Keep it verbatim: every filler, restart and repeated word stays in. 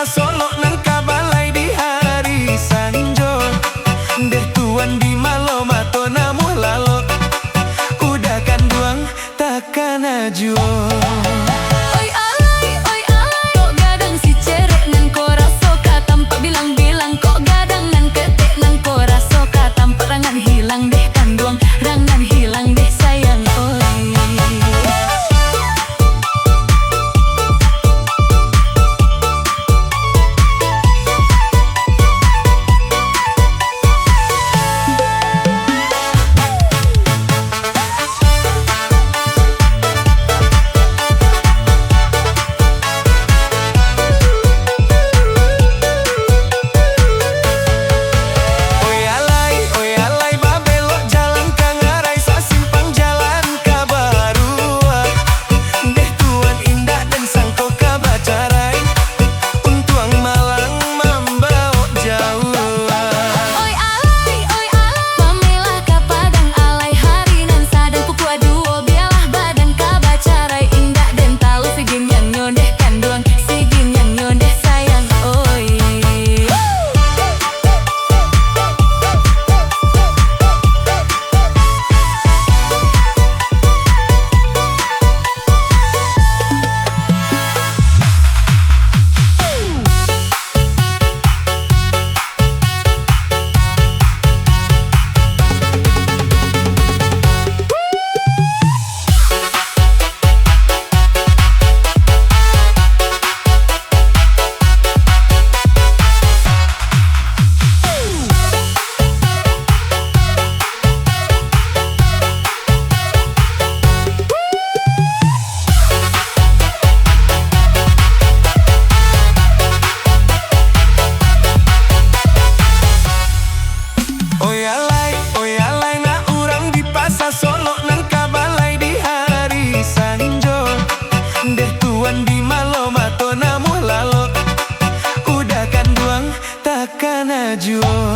Solok nan ka balai di hari sanjo. Deh tuan di malo mato namuah lalok. Uda kanduang takana juo. Oi alai, oi alai, kok gadang si cerek nan ko raso ka tampak bilang-bilang, kok gadang nan ketek nan ko raso ka tampak rangan hilang deh kanduang, rangan hilang deh sayang, oi. Oi alai, oi alai, babelok jalan ka ngarai, sasimpang jalan ka barua. Deh tuan indak den sangko ka bacarai. Untuang malang mambaok jauah. Oi alai, oi alai, mamilah ka padang alai, hari nan sadang pukua duo, bialah badan ka bacarai, indak den tahu si giniang nyo deh kanduang, si giniang nyo deh sayang, oi. Oi alai, oi alai, nak urang di pasa Solok nan ka balai di hari sanjo. Deh tuan di malo mato namuah lalok. Uda kanduang takana juo.